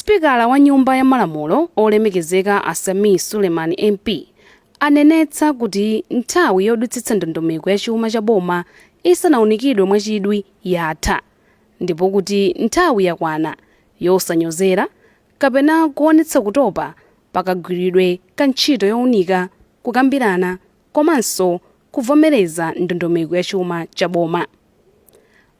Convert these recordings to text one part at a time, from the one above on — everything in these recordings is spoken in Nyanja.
Sipikala wa Nyumba ya Malamulo, olemekezeka a Sameer Suleman MP, anenetsa kuti nthawi yodutsitsa ndondomeko ya chuma cha boma isanaunikidwe mwachidwi yatha, ndipo kuti nthawi yakwana yosanyozera kapena kuonetsa kutopa pakagwiridwe ka ntchito yowunika, kukambirana komanso kuvomereza ndondomeko ya chuma cha boma.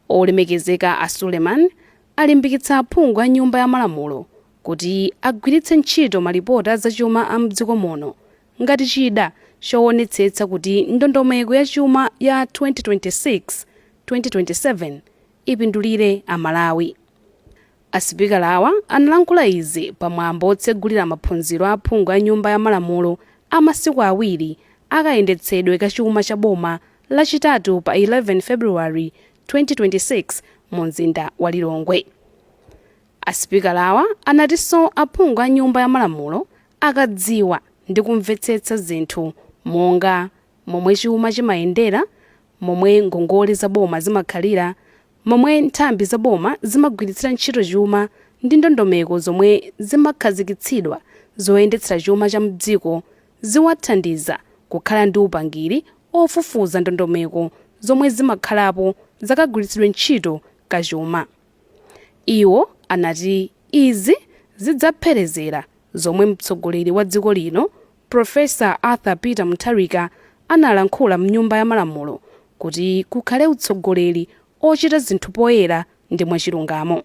Olemekezeka a Suleman alimbikitsa aphungu a Nyumba ya Malamulo kuti agwiritse ntchito malipoti a zachuma a mdziko muno ngati chida choonetsetsa kuti ndondomeko ya chuma ya 2026-2027 ipindulire Amalawi. Asipikalawa analankhula izi pamwambo otsegulira maphunziro a aphungu a Nyumba ya Malamulo a masiku 2 akayendetsedwe ka chuma cha boma, Lachitatu pa 11 February 2026 mu mzinda wa Lilongwe. Asipikalawa anatinso aphungu a Nyumba ya Malamulo akadziwa ndi kumvetsetsa zinthu monga momwe chuma chimayendera, momwe ngongole za boma zimakhalira, momwe nthambi za boma zimagwiritsira ntchito chuma ndi ndondomeko zomwe zimakhazikitsidwa zoyendetsera chuma cha mdziko, ziwathandiza kukhala ndi upangiri ofufuza ndondomeko zomwe zimakhalapo zakagwiritsidwe ntchito kachuma. Iwo anati izi zidzapherezera zomwe mtsogoleri wa dziko lino, Professor Arthur Peter Mutharika, analankhula mnyumba ya Malamulo kuti kukhale utsogoleri ochita zinthu poyera ndi mwachilungamo.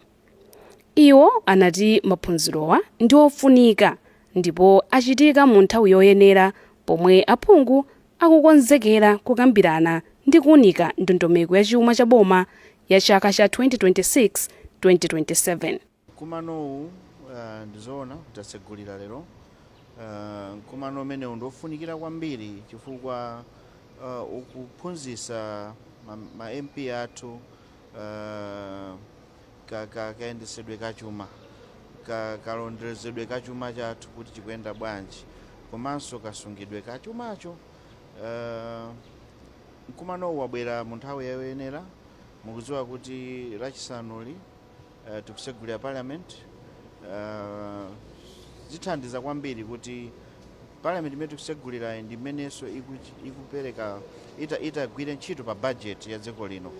Iwo anati maphunzirowa ndi ofunika ndipo achitika mu nthawi yoyenera pomwe aphungu akukonzekera kukambirana ndi kuunika ndondomeko ya chuma cha boma ya chaka cha 2026-2027. Mkumanowu, ndizoona tatsegulira lero. Mkumano umenewu ndiofunikira kwambiri chifukwa ukuphunzitsa ma MP athu kayendetsedwe kachuma, kalondolezedwe kachuma chathu kuti chikuyenda bwanji, komanso kasungidwe kachumacho. Mkumanowu wabwera mu nthawi yoyenera. Mukudziwa kuti Lachisanuli tikusegulira Parliament. Zithandiza kwambiri kuti Parliament imene tikusegulira ndi imenenso ikupereka itagwire ntchito pa budget ya dziko lino.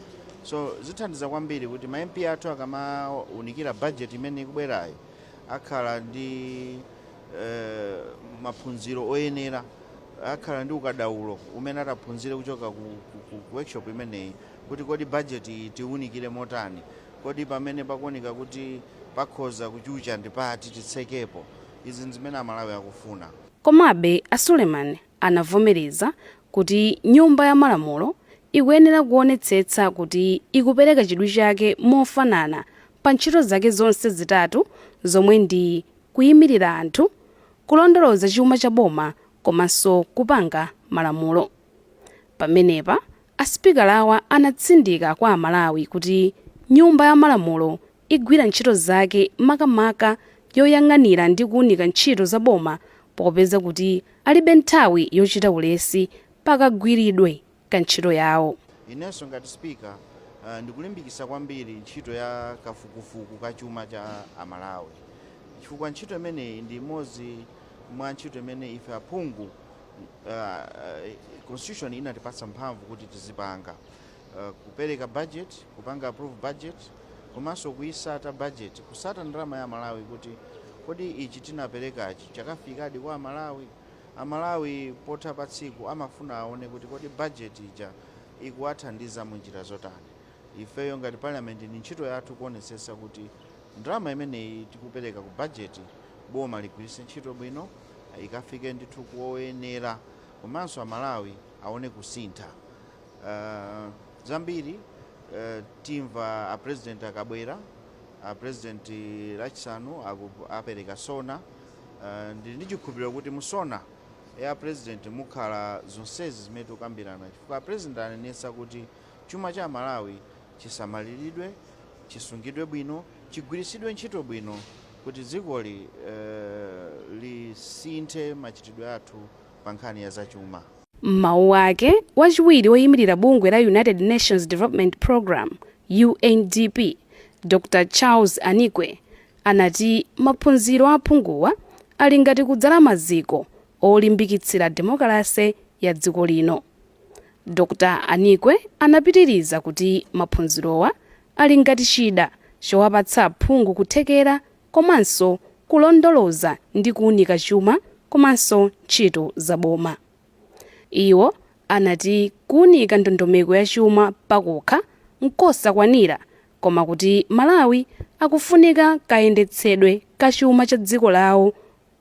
So zithandiza kwambiri kuti ma MP athu akamaunikira budget imene ikubwerayi akhala ndi maphunziro oyenera, akhala ndi ukadaulo umene ataphunzire kuchoka ku workshop imeneyi, kuti kodi budget iyi tiunikire motani, kodi pamene pakuoneka kuti pakhoza kuchucha ndi pati, titsekepo. Izi nzimene Amalawi akufuna. Komabe a Suleman anavomereza kuti Nyumba ya Malamulo ikuyenera kuonetsetsa kuti ikupereka chidwi chake mofanana pa ntchito zake zonse zitatu, zomwe ndi kuyimirira anthu, kulondoloza chuma cha boma komanso kupanga malamulo. Pamenepa asipikalawa anatsindika kwa Amalawi kuti Nyumba ya Malamulo igwira ntchito zake, makamaka yoyang'anira ndi kuunika ntchito za boma, popeza kuti alibe nthawi yochita ulesi pakagwiridwe ka ntchito yawo. Inenso ngati Speaker ndikulimbikitsa kwambiri ntchito ya kafukufuku ka chuma cha Amalawi, chifukwa ntchito imeneyi ndi imodzi mwa ntchito imene ife aphungu constitution inatipatsa mphamvu kuti tizipanga, kupereka budget, kupanga approve budget, komanso kuyisata budget, kusata ndalama ya Malawi kuti kodi ichi tinaperekachi chakafikadi kwa Amalawi. Amalawi potha pa tsiku amafuna aone kuti kodi budget ija ikuwathandiza mu njira zotani. Ifeyo ngati Parliament ndi ntchito yathu kuonetsetsa kuti ndalama imeneyi tikupereka ku budget boma ligwiritse ntchito bwino, ikafike ndithu kuoyenera, komanso Amalawi aone kusintha. Zambiri timva a President akabwera. A President Lachisanu apereka SONA. Ndili ndi chikhulupiriro kuti mu SONA ya President mukhala zonsezi zimene tikukambirana, chifukwa a President anenetsa kuti chuma cha Malawi chisamaliridwe, chisungidwe bwino, chigwiritsidwe ntchito bwino kuti dzikoli lisinthe machitidwe athu pa nkhani ya zachuma. M'mawu ake, wachiwiri woyimirira bungwe la United Nations Development Programme, UNDP, Dr Charles Anikwe. Anati maphunziro a aphunguwa ali ngati kudzala maziko olimbikitsira demokalase ya dziko lino. Dr Anikwe anapitiriza kuti maphunzirowa ali ngati chida chowapatsa aphungu kuthekera komanso kulondoloza ndi kuunika chuma komanso ntchito za boma. Iwo anati kuunika ndondomeko ya chuma pakokha nkosakwanira, koma kuti Malawi akufunika kayendetsedwe ka chuma cha dziko lawo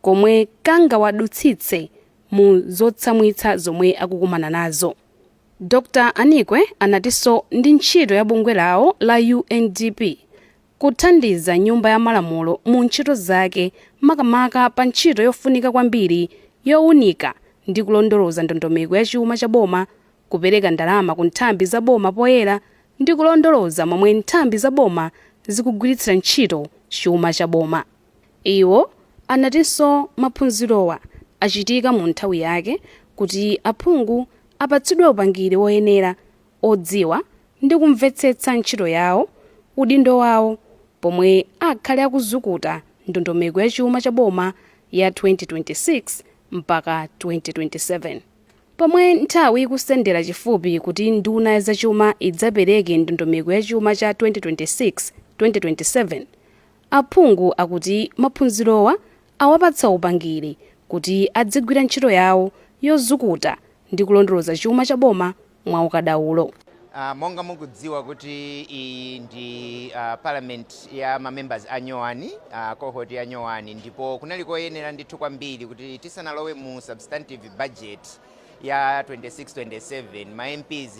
komwe kangawadutsitse mu zotsamwitsa zomwe akukumana nazo. Dr Anikwe anatinso ndi ntchito ya bungwe lawo la UNDP kuthandiza Nyumba ya Malamulo mu ntchito zake, makamaka pa ntchito yofunika kwambiri yowunika ndi kulondoloza ndondomeko ya chuma cha boma, kupereka ndalama ku nthambi za boma poyera ndi kulondoloza momwe nthambi za boma zikugwiritsira ntchito chuma cha boma. Iwo anatinso maphunzirowa achitika mu nthawi yake kuti aphungu apatsidwe upangiri woyenera odziwa ndi kumvetsetsa ntchito yawo, udindo wawo, pomwe akhale akuzukuta ndondomeko ya chuma cha boma ya 2026 mpaka 2027. Pomwe nthawi ikusendera chifupi kuti nduna ya zachuma idzapereke ndondomeko ya chuma cha 2026 2027, aphungu akuti maphunzirowa awapatsa upangiri kuti adzigwira ntchito yawo yozukuta ndi kulondoloza chuma cha boma mwaukadaulo. Monga mukudziwa kuti iyi ndi parliament ya ma members a nyowani, cohort ya nyowani, ndipo kunali koyenera ndithu kwambiri kuti tisanalowe mu substantive budget ya 26-27, ma MPs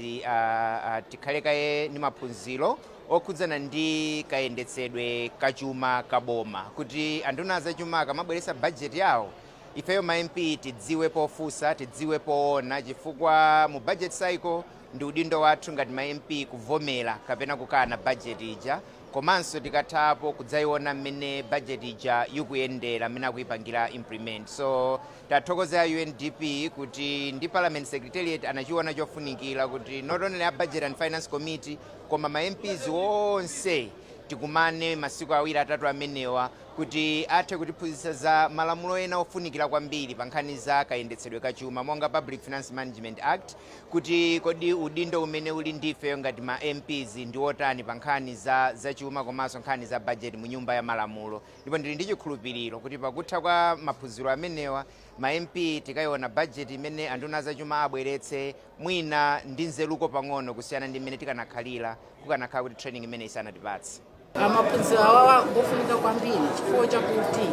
tikhale kaye ndi maphunziro okhudzana ndi kayendetsedwe kachuma kaboma, kuti anduna zachuma akamabweretsa budget yawo, ifeyo ma MP tidziwe pofunsa, tidziwe poona, chifukwa mu budget cycle ndi udindo wathu ngati ma MP kuvomera kapena kukana budget ija, komanso tikathapo kudzayiona mmene budget ija ikuyendera, mmene akuyipangira implement. So tathokoza UNDP kuti ndi Parliament Secretariat anachiona chofunikira kuti not only a Budget and Finance Committee koma ma MPs onse tikumane masiku 2 3 amenewa kuti athe kutiphunzitsa za malamulo ena ofunikira kwambiri pa nkhani za kayendetsedwe kachuma, monga Public Finance Management Act, kuti kodi udindo umene uli ndifeyo ngati ma MPs ndi wotani pa nkhani za zachuma komanso nkhani za budget mu Nyumba ya Malamulo. Ndipo ndili ndi chikhulupiriro kuti pakutha kwa maphunziro amenewa, ma MP tikayiona budget imene anduna zachuma abweretse mwina ndi nzeruko pang'ono kusiyana ndi mmene tikanakhalira kukanakhala kuti training imene isanatipatse. Maphunziro awawa ngofunika kwambiri chifukwa chakuti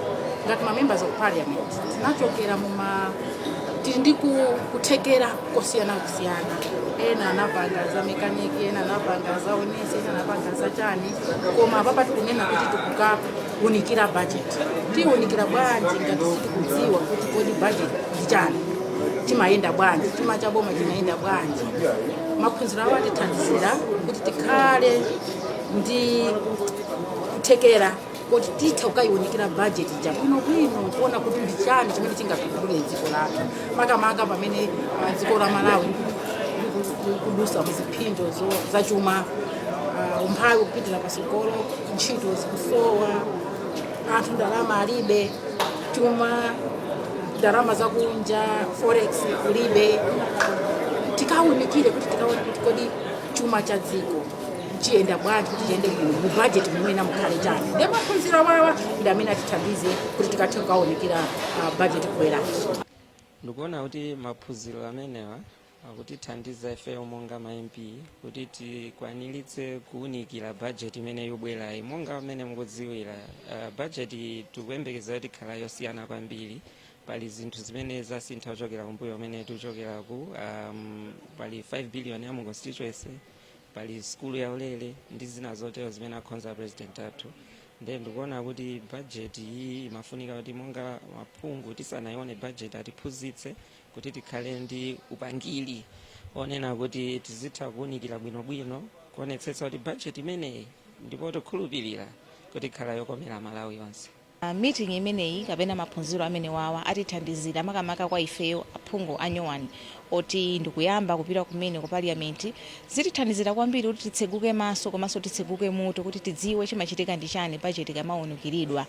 ngati ma members of parliament tinachokera muma tili ndi kuthekera kosiyanasiyana. Ena anapanga za mekaniki, ena anapanga za onesi, ena anapanga za chani, koma apapa tikunena kuti tikukaunikira budget. Tiwunikira bwanji ngati sitikudziwa kuti kodi budget ndi chani, chimayenda bwanji, chuma cha boma chimayenda bwanji? Maphunziro awo atithandizira kuti tikhale ndi kuthekera kuti titha kukayiwunikira budget ija bwinobwino, kuona kuti ndi chani chimene chingapindule dziko lathu, makamaka pamene dziko la Malawi likudusa muziphinjo zachuma, umphawi kupitira pasogolo, ntchito zikusowa, anthu ndalama alibe, chuma, ndalama zakunja, forex kulibe. Tikawunikire kuti tikaone kuti kodi chuma cha dziko chiyenda bwanji, kuti chiyende bwino, mu budget mumene mukhale chani. Ndi maphunziro awawa ndi amene atithandize kuti tikathe kukawunikira budget kubwerachi. Ndikuona kuti maphunziro amenewa akutithandiza ifeyo monga ma MP kuti tikwaniritse kuwunikira budget imene ikubwerayi. Monga mmene mukudziwira, budget tikuyembekeza kuti ikhala yosiyana kwambiri. Pali zinthu zimene zasintha kuchokera kumbuyo kumene tikuchokera ku pali 5 billion ya mu constituency, pali skulu ya ulere ndi zina zotero zimene akhonza president athu. Ndiye ndikuona kuti budget iyi imafunika kuti monga maphungu tisanayione budget atiphunzitse kuti tikhale ndi upangiri onena kuti tizitha kuwunikira bwinobwino, kuonetsetsa kuti budget imeneyi, ndipo tikhulupirira kuti ikhala yokomera Malawi onse. Meeting imeneyi kapena maphunziro amene wawa atithandizira makamaka kwa ifeyo aphungu anyowani oti ndikuyamba kupita kumene ku parliament. Zitithandizira kwambiri kuti titseguke maso komanso titseguke mutu kuti tidziwe chimachitika ndi chani budget ikamawunikiridwa,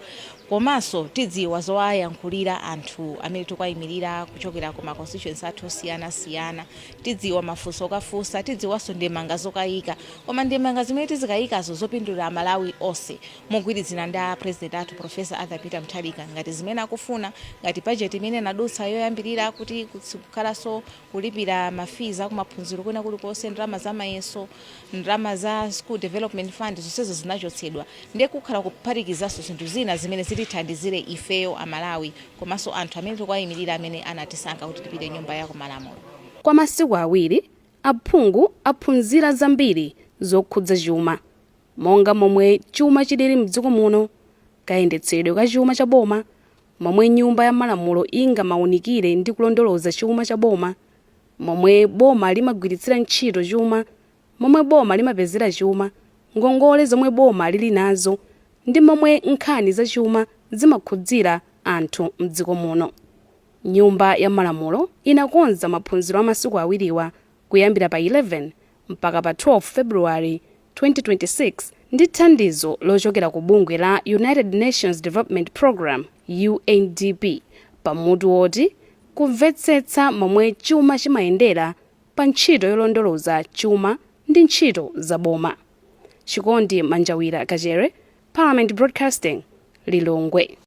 komanso tidziwa zowayankhulira anthu amene tikuwayimirira kuchokera ku ma constituency athu osiyanasiyana. Tidziwa mafunso okafunsa, tidziwanso ndemanga zokayika, koma ndemanga zimene tizikayikazo zopindulira Amalawi onse mogwirizana ndi a President athu, Professor Arthur Peter Mutharika, ngati zimene akufuna, ngati budget imene inadutsa yoyambirira kuti kukhalanso kulipira ma fees akumaphunziro kwina kulikonse, ndalama za mayeso, ndalama za School Development Fund, zonsezo zinachotsedwa. Ndiye kukhala kuphatikizanso zinthu zina zimene zitithandizire ifeyo Amalawi komanso anthu amene tikuwayimirira amene anatisankha kuti tipite Nyumba ya Kumalamulo. Kwa masiku 2, aphungu aphunzira zambiri zokhudza chuma, monga momwe chuma chilili mdziko muno, kayendetsedwe ka chuma cha boma, momwe Nyumba ya Malamulo ingamawunikire ndi kulondoloza chuma cha boma, momwe boma limagwiritsira ntchito chuma, momwe boma limapezera chuma, ngongole zomwe boma lili nazo ndi momwe nkhani za chuma zimakhudzira anthu mdziko muno. Nyumba ya Malamulo inakonza maphunziro a masiku awiriwa kuyambira pa 11 mpaka pa 12 February 2026 ndi thandizo lochokera ku bungwe la United Nations Development Programme, UNDP, pamutu woti "Kumvetsetsa momwe chuma chimayendera pa ntchito yolondoloza chuma ndi ntchito za boma". Chikondi Manjawira Kachere, Parliament Broadcasting, Lilongwe.